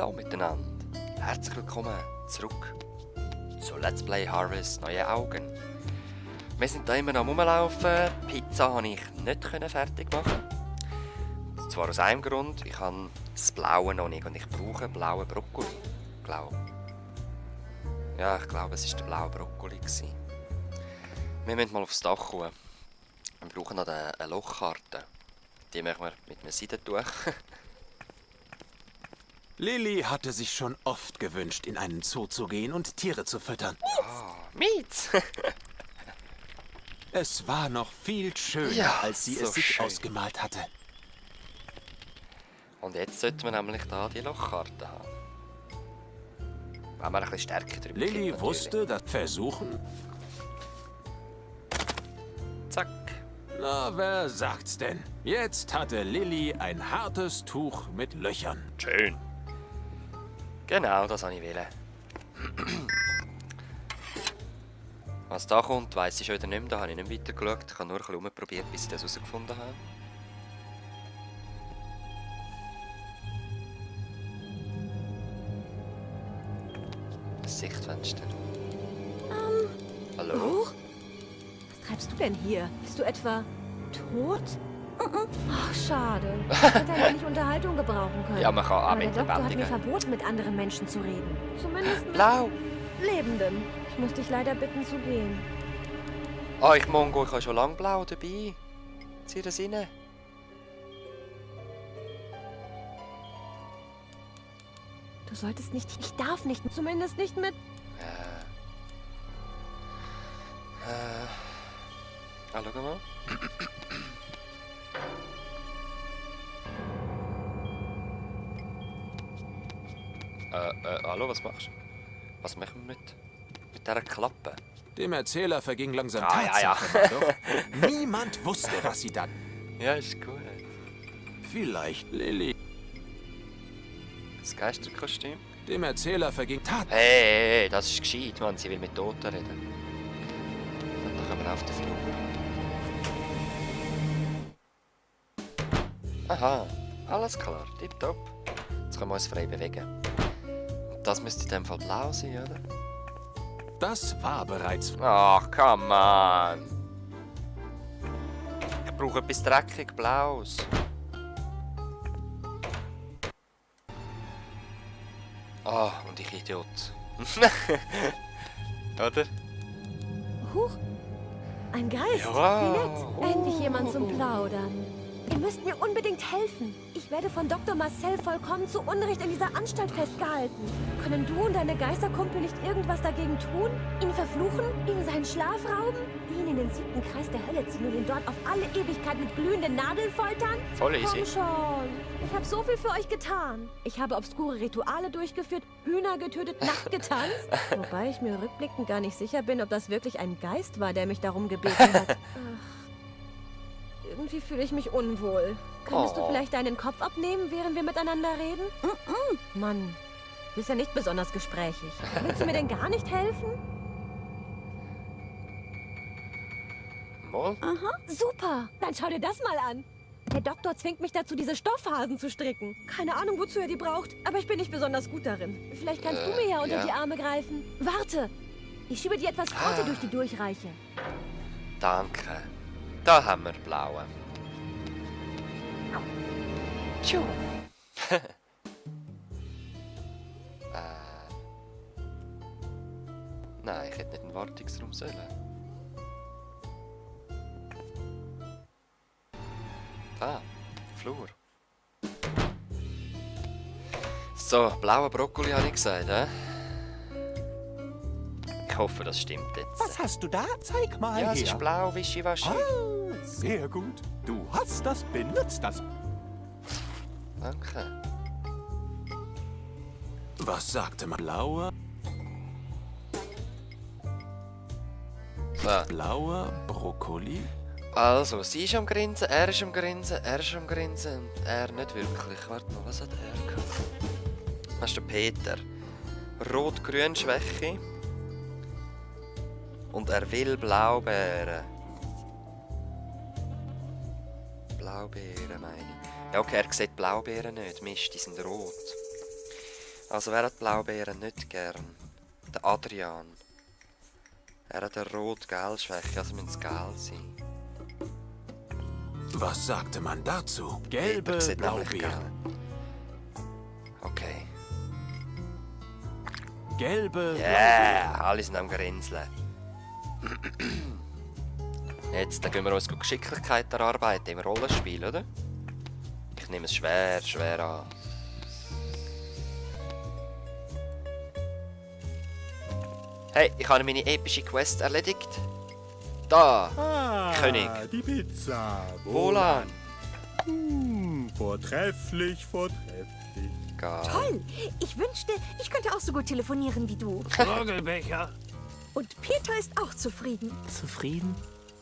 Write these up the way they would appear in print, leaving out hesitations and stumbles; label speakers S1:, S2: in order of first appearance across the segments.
S1: Hallo miteinander. Herzlich willkommen zurück zu Let's Play Harvest Neue Augen. Wir sind da immer noch am Rumlaufen. Pizza konnte ich nicht fertig machen. Und zwar aus einem Grund, ich habe das Blaue noch nicht und ich brauche blauen Brokkoli. Ja, ich glaube, es war der blaue Brokkoli. Wir müssen mal aufs Dach kommen. Wir brauchen noch eine Lochkarte. Die machen wir mit einem Seidentuch.
S2: Lilly hatte sich schon oft gewünscht, in einen Zoo zu gehen und Tiere zu füttern.
S1: Mietz!
S2: Es war noch viel schöner,
S1: Ja,
S2: als sie
S1: so
S2: es sich
S1: schön.
S2: ausgemalt hatte.
S1: Und jetzt sollten wir nämlich da die Lochkarte haben. Wenn wir ein bisschen stärker drüber
S2: Lilly
S1: kommen,
S2: wusste, dass Versuchen...
S1: natürlich. Zack.
S2: Na, wer sagt's denn? Jetzt hatte Lilly ein hartes Tuch mit Löchern.
S1: Schön. Genau, das wollte ich wählen. Was da kommt, weiss ich schon wieder nicht mehr. Da habe ich nicht weiter geschaut. Ich habe nur ein bisschen rumprobiert, bis ich das herausgefunden habe. Das Sichtfenster. Hallo?
S3: Huch? Was treibst du denn hier? Bist du etwa tot? Ach, schade. Ich hätte ein wenig Unterhaltung gebrauchen können.
S1: Ja, man kann auch
S3: Aber der
S1: mit
S3: Doktor hat mir
S1: Lebendigen.
S3: verboten, mit anderen Menschen zu reden. Zumindest mit
S1: Blau!
S3: Lebenden. Ich muss dich leider bitten zu gehen.
S1: Ah, ich Mongo, ich habe schon lange blau dabei. Zieh das rein.
S3: Du solltest nicht... Ich darf nicht. Zumindest nicht mit...
S1: Schau mal. Hallo, was machst du? Was machen wir mit dieser Klappe?
S2: Dem Erzähler verging langsam
S1: Ah, ja,
S2: Tatsache, doch niemand wusste, was sie dann...
S1: Ja, ist gut.
S2: Vielleicht Lilly.
S1: Das Geisterkostüm.
S2: Dem Erzähler verging
S1: Hey, das ist gescheit, Mann. Sie will mit Toten reden. Und dann kommen wir auf den Flur. Aha, alles klar, tipptopp. Jetzt können wir uns frei bewegen. Und das müsste in dem Fall blau sein, oder?
S2: Das war bereits...
S1: Ach, come on. Ich brauche etwas dreckig Blaues. Ah, und ich Idiot. Oder?
S3: Huch. Ein Geist.
S1: Ja.
S3: Wie nett. Endlich jemand zum Plaudern. Ihr müsst mir unbedingt helfen. Ich werde von Dr. Marcel vollkommen zu Unrecht in dieser Anstalt festgehalten. Können du und deine Geisterkumpel nicht irgendwas dagegen tun? Ihn verfluchen? Ihm seinen Schlaf rauben? Ihn in den 7. Kreis der Hölle ziehen und ihn dort auf alle Ewigkeit mit glühenden Nadeln foltern?
S1: Voll easy.
S3: Komm schon. Ich habe so viel für euch getan. Ich habe obskure Rituale durchgeführt, Hühner getötet, nackt getanzt. Wobei ich mir rückblickend gar nicht sicher bin, ob das wirklich ein Geist war, der mich darum gebeten hat. Irgendwie fühle ich mich unwohl. Könntest du vielleicht deinen Kopf abnehmen, während wir miteinander reden? Mann, du bist ja nicht besonders gesprächig. Willst du mir denn gar nicht helfen?
S1: Mal?
S3: Aha, super. Dann schau dir das mal an. Der Doktor zwingt mich dazu, diese Stoffhasen zu stricken. Keine Ahnung, wozu er die braucht, aber ich bin nicht besonders gut darin. Vielleicht kannst du mir ja unter
S1: ja.
S3: die Arme greifen. Warte, ich schiebe dir etwas Kraute durch die Durchreiche.
S1: Danke. Da haben wir blaue. Tschu. Nein, ich hätte nicht einen Wartungsraum sollen. Ah, Flur. So, blauer Brokkoli habe ich gesagt, hä? Ich hoffe, das stimmt jetzt.
S4: Was hast du da? Zeig mal
S1: Ja,
S4: her.
S1: es ist blau, Wischiwaschi.
S4: Ah, sehr gut. Du hast das, benutzt das.
S1: Danke.
S2: Was sagte man? Blauer
S1: So,
S2: Brokkoli?
S1: also, sie ist am Grinsen, er ist am Grinsen, er ist am Grinsen und er nicht wirklich. Warte mal, was hat er gehabt? Das ist der Peter. Rot-Grün Schwäche. Und er will Blaubeeren. Blaubeeren meine ich. Ja, okay, er sieht Blaubeeren nicht. Mist, die sind rot. Also wer hat Blaubeeren nicht gern? Der Adrian. Er hat eine Rot-Gel-Schwäche, also müssen es gel sein.
S2: Was sagte man dazu?
S1: Ich
S2: Gelbe
S1: sehe nämlich
S2: Blaubeeren.
S1: Okay.
S2: Gelbe
S1: Yeah, alle sind am Grinseln. Jetzt dann gehen wir uns Geschicklichkeit erarbeiten im Rollenspiel, oder? Ich nehme es schwer an. Hey, ich habe meine epische Quest erledigt. Da, König.
S4: Die Pizza.
S1: Wohlan.
S4: Vortrefflich.
S1: Geil.
S5: Toll! Ich wünschte, ich könnte auch so gut telefonieren wie du.
S6: Rogelbecher.
S5: Und Peter ist auch zufrieden.
S6: Zufrieden?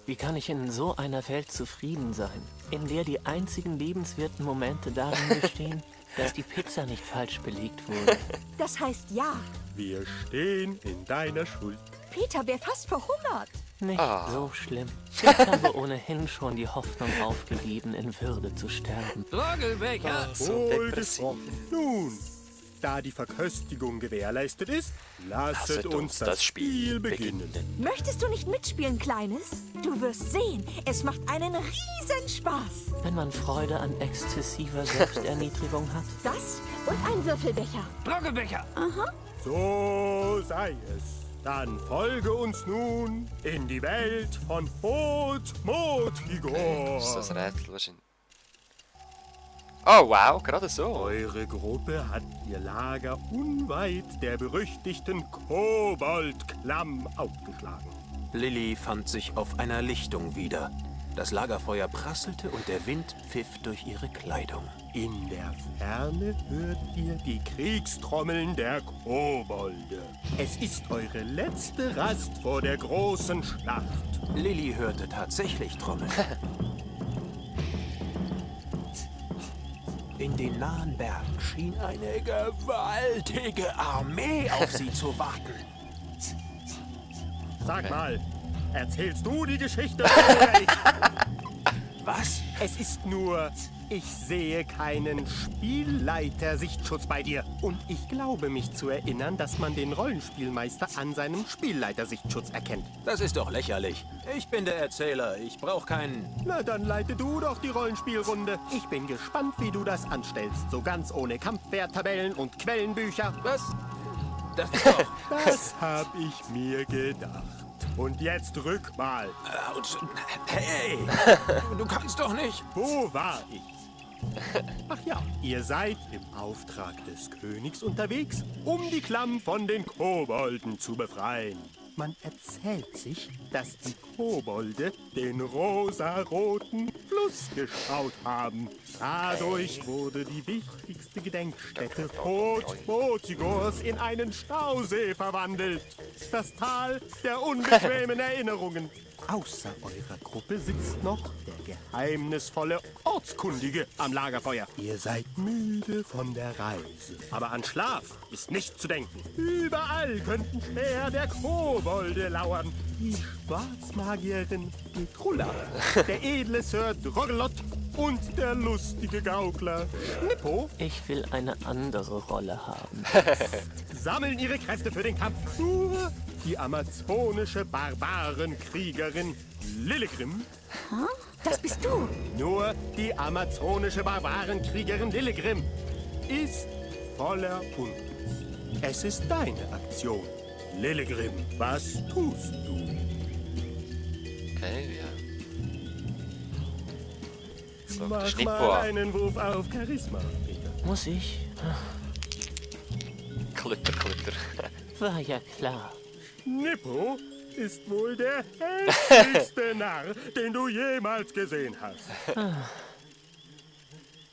S6: Wie kann ich in so einer Welt zufrieden sein, in der die einzigen lebenswerten Momente darin bestehen, dass die Pizza nicht falsch belegt wurde?
S5: Das heißt ja.
S4: Wir stehen in deiner Schuld.
S5: Peter wäre fast verhungert.
S6: Nicht so schlimm. Ich habe ohnehin schon die Hoffnung aufgegeben, in Würde zu sterben. Rogelbecher!
S1: So
S4: Wohlgesprochen. Nun, da die Verköstigung gewährleistet ist, lasset uns das Spiel beginnen.
S5: Möchtest du nicht mitspielen, Kleines? Du wirst sehen, es macht einen riesen Spaß.
S6: Wenn man Freude an exzessiver Selbsterniedrigung hat.
S5: Das und ein Würfelbecher.
S6: Rogelbecher!
S4: So sei es. Dann folge uns nun in die Welt von Hotmotigor.
S1: Ist das Rätsel wahrscheinlich. Oh wow, gerade so.
S4: Eure Gruppe hat ihr Lager unweit der berüchtigten Koboldklamm aufgeschlagen.
S2: Lilly fand sich auf einer Lichtung wieder. Das Lagerfeuer prasselte und der Wind pfiff durch ihre Kleidung.
S4: In der Ferne hört ihr die Kriegstrommeln der Kobolde. Es ist eure letzte Rast vor der großen Schlacht.
S2: Lilly hörte tatsächlich Trommeln. In den nahen Bergen schien eine gewaltige Armee auf sie zu warten.
S4: Sag mal, erzählst du die Geschichte oder ich?
S2: Was?
S4: Es ist nur, ich sehe keinen Spielleiter-Sichtschutz bei dir. Und ich glaube mich zu erinnern, dass man den Rollenspielmeister an seinem Spielleiter-Sichtschutz erkennt.
S2: Das ist doch lächerlich. Ich bin der Erzähler. Ich brauche keinen...
S4: Na, dann leite du doch die Rollenspielrunde. Ich bin gespannt, wie du das anstellst. So ganz ohne Kampfwerttabellen und Quellenbücher.
S2: Was? Das ist doch...
S4: Das hab ich mir gedacht. Und jetzt rück mal.
S2: Autsch. Hey! Du kannst doch nicht...
S4: Wo war ich? Ach ja, ihr seid im Auftrag des Königs unterwegs, um die Klamm von den Kobolden zu befreien. Man erzählt sich, dass die Kobolde den rosaroten Fluss geschaut haben. Dadurch wurde die wichtigste Gedenkstätte Hotmotigors in einen Stausee verwandelt. Das Tal der unbequemen Erinnerungen. Außer eurer Gruppe sitzt noch der geheimnisvolle Ortskundige am Lagerfeuer. Ihr seid müde von der Reise. Aber an Schlaf ist nicht zu denken. Überall könnten Speer der Kobolde lauern. Die Schwarzmagierin Petrulla, der edle Sir Drogelot und der lustige Gaukler Schnippo
S6: Ich will eine andere Rolle haben.
S4: sammeln ihre Kräfte für den Kampf. Nur die amazonische Barbarenkriegerin Lilligrim.
S5: Das bist du.
S4: Nur die amazonische Barbarenkriegerin Lilligrim ist voller Unlust. Es ist deine Aktion. Lilligrim, was tust du?
S1: Okay, ja. So,
S4: Mach
S1: Schnippo
S4: mal
S1: an.
S4: einen Wurf auf Charisma, Peter.
S6: Muss ich?
S1: Klitter.
S6: War ja klar.
S4: Schnippo ist wohl der hässlichste Narr, den du jemals gesehen hast.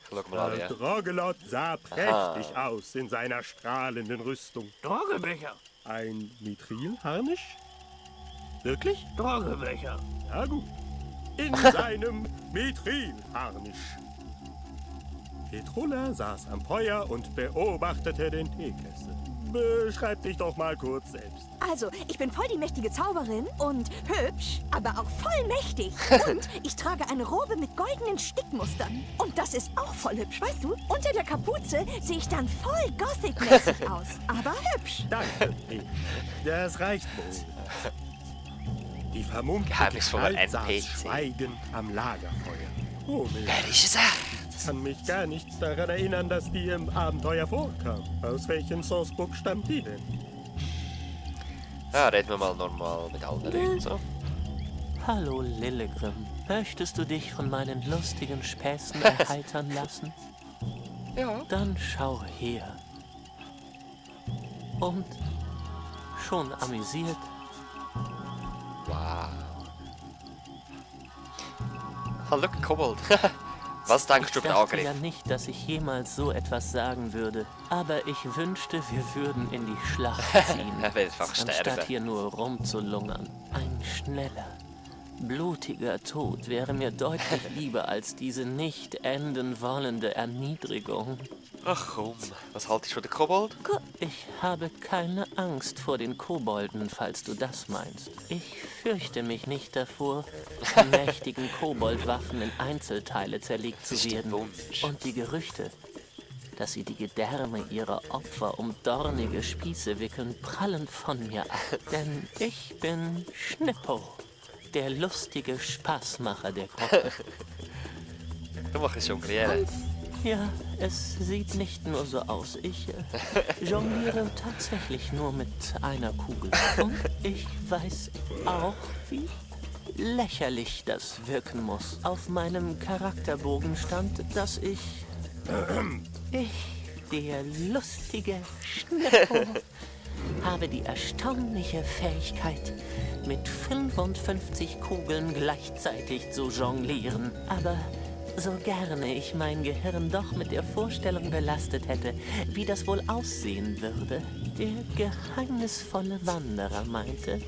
S1: Schau mal an, ja.
S4: Drogelot sah prächtig aus in seiner strahlenden Rüstung.
S6: Rogelbecher!
S4: Ein Mithrilharnisch? Wirklich?
S6: Rogelbecher!
S4: Na gut. In seinem Mithrilharnisch. Petrulla saß am Feuer und beobachtete den Teekessel. Beschreib dich doch mal kurz selbst.
S5: Also, ich bin voll die mächtige Zauberin und hübsch, aber auch voll mächtig. Und ich trage eine Robe mit goldenen Stickmustern. Und das ist auch voll hübsch, weißt du? Unter der Kapuze sehe ich dann voll Gothic-mäßig aus, aber hübsch.
S4: Danke. Das reicht wohl. Die vermummte
S1: Geheimnisvoller
S4: Gestalt saß
S1: NPC.
S4: schweigend am Lagerfeuer. Oh, Mist.
S1: Wer ist es?
S4: Kann mich gar nicht daran erinnern, dass die im Abenteuer vorkam. Aus welchem Sourcebook stammt die denn?
S1: Ja, reden wir mal normal mit allen Leuten so.
S6: Hallo Lillegrim, möchtest du dich von meinen lustigen Späßen erheitern lassen?
S1: Ja.
S6: Dann schau her. Und schon amüsiert?
S1: Wow. Hallo, look, Kobold. Was denkst du
S6: Ich
S1: über den
S6: dachte
S1: Angriff?
S6: ja nicht, dass ich jemals so etwas sagen würde. Aber ich wünschte, wir würden in die Schlacht ziehen.
S1: Er will einfach
S6: Anstatt
S1: sterben.
S6: hier nur rumzulungern. Ein schneller, blutiger Tod wäre mir deutlich lieber als diese nicht enden wollende Erniedrigung.
S1: Ach komm, was haltest du von der Kobold?
S6: Ich habe keine Angst vor den Kobolden, falls du das meinst. Ich fürchte mich nicht davor, von mächtigen Koboldwaffen in Einzelteile zerlegt zu
S1: Das ist der
S6: werden.
S1: Wunsch.
S6: Und die Gerüchte, dass sie die Gedärme ihrer Opfer um dornige Spieße wickeln, prallen von mir ab. Denn ich bin Schnippo, der lustige Spaßmacher der Gruppe.
S1: Du machst es jonglieren.
S6: Ja, es sieht nicht nur so aus. Ich jongliere tatsächlich nur mit einer Kugel. Und ich weiß auch, wie lächerlich das wirken muss. Auf meinem Charakterbogen stand, dass ich, der lustige Schnippo, habe die erstaunliche Fähigkeit, mit 55 Kugeln gleichzeitig zu jonglieren. Aber so gerne ich mein Gehirn doch mit der Vorstellung belastet hätte, wie das wohl aussehen würde. Der geheimnisvolle Wanderer meinte,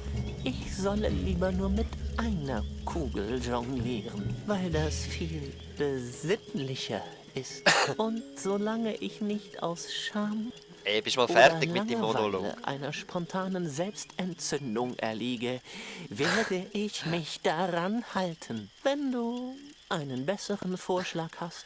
S6: ich solle lieber nur mit einer Kugel jonglieren, weil das viel besinnlicher ist. Und solange ich nicht aus Scham
S1: Ey, bist mal
S6: oder
S1: fertig mit dem
S6: Langeweile
S1: Monolog.
S6: einer spontanen Selbstentzündung erliege, werde ich mich daran halten. Wenn du einen besseren Vorschlag hast.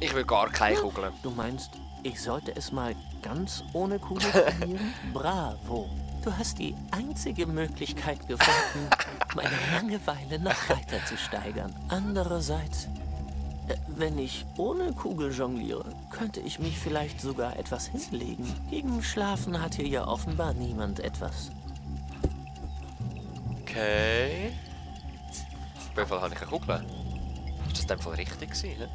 S1: Ich will gar keine Kugeln.
S6: Du meinst, ich sollte es mal ganz ohne Kugel probieren? Bravo. Du hast die einzige Möglichkeit gefunden, meine Langeweile noch weiter zu steigern. Andererseits, wenn ich ohne Kugel jongliere, könnte ich mich vielleicht sogar etwas hinlegen. Gegen Schlafen hat hier ja offenbar niemand etwas.
S1: Okay. Auf jeden Fall habe ich eine Kugel. Ist das in dem Fall richtig gewesen, ne?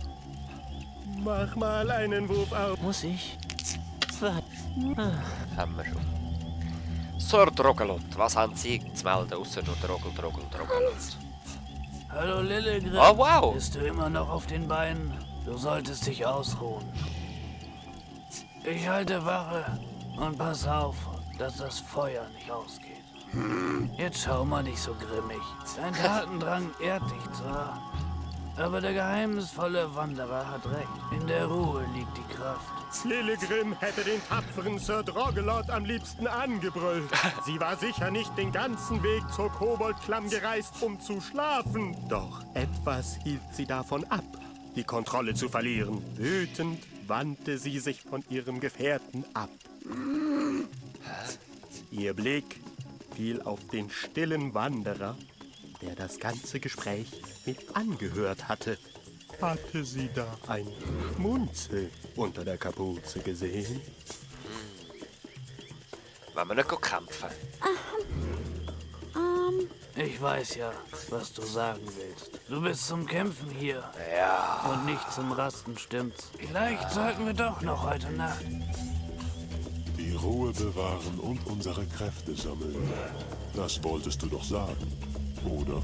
S4: Mach mal einen Wurf auf.
S6: Muss ich? Warten.
S1: Haben wir schon. Sir Drogelot, was haben Sie zu melden, außer nur Drogelot?
S7: Hallo Lillegrim.
S1: Oh, wow.
S7: Bist du immer noch auf den Beinen? Du solltest dich ausruhen. Ich halte Wache und pass auf, dass das Feuer nicht ausgeht. Jetzt schau mal nicht so grimmig. Dein Tatendrang ehrt dich zwar, aber der geheimnisvolle Wanderer hat recht. In der Ruhe liegt die Kraft.
S4: Lillegrim hätte den tapferen Sir Drogelot am liebsten angebrüllt. Sie war sicher nicht den ganzen Weg zur Koboldklamm gereist, um zu schlafen. Doch etwas hielt sie davon ab, die Kontrolle zu verlieren. Wütend wandte sie sich von ihrem Gefährten ab. Ihr Blick fiel auf den stillen Wanderer, der das ganze Gespräch mit angehört hatte. Hatte sie da ein Schmunzel unter der Kapuze gesehen?
S1: Wollen wir nicht kämpfen?
S7: Ich weiß ja, was du sagen willst. Du bist zum Kämpfen hier.
S1: Ja.
S7: Und nicht zum Rasten, stimmt's? Vielleicht sollten wir doch noch heute Nacht.
S8: Die Ruhe bewahren und unsere Kräfte sammeln. Das wolltest du doch sagen, oder?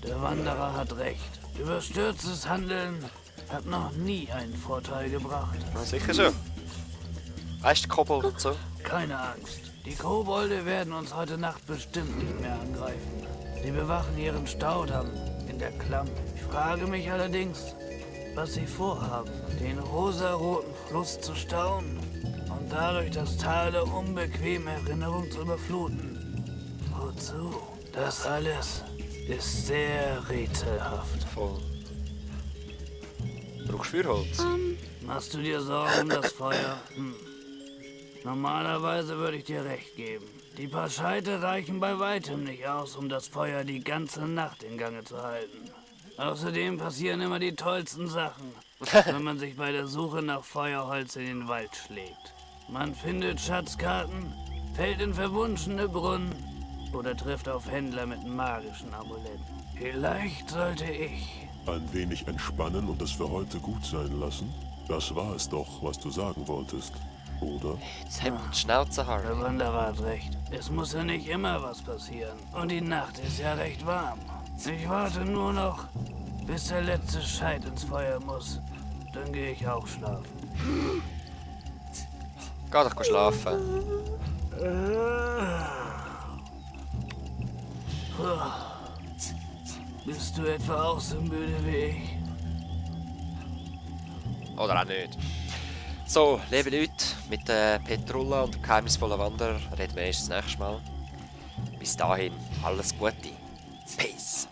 S7: Der Wanderer hat recht. Überstürztes Handeln hat noch nie einen Vorteil gebracht.
S1: Na, sicher schon. Weißt du, Kobold und so?
S7: Keine Angst. Die Kobolde werden uns heute Nacht bestimmt nicht mehr angreifen. Sie bewachen ihren Staudamm in der Klamm. Ich frage mich allerdings, was sie vorhaben. Den rosaroten Fluss zu stauen und dadurch das Tal der unbequemen Erinnerung zu überfluten. Wozu? Das alles ist sehr rätselhaft.
S1: Voll. Brauchst du Feuerholz?
S7: Machst du dir Sorgen um das Feuer? Normalerweise würde ich dir recht geben. Die paar Scheite reichen bei weitem nicht aus, um das Feuer die ganze Nacht in Gange zu halten. Außerdem passieren immer die tollsten Sachen, wenn man sich bei der Suche nach Feuerholz in den Wald schlägt. Man findet Schatzkarten, fällt in verwunschene Brunnen oder trifft auf Händler mit magischen Amuletten. Vielleicht sollte ich...
S8: Ein wenig entspannen und es für heute gut sein lassen? Das war es doch, was du sagen wolltest, oder?
S1: Jetzt haben wir die Schnauze, Harvey.
S7: Der Wanderer hat recht. Es muss ja nicht immer was passieren. Und die Nacht ist ja recht warm. Ich warte nur noch, bis der letzte Scheit ins Feuer muss. Dann gehe ich auch schlafen.
S1: Geh doch schlafen.
S7: Bist du etwa auch so müde wie ich?
S1: Oder auch nicht. So, liebe Leute, mit Petrulla und dem geheimnisvollen Wanderer reden wir erst das nächste Mal. Bis dahin, alles Gute. Peace.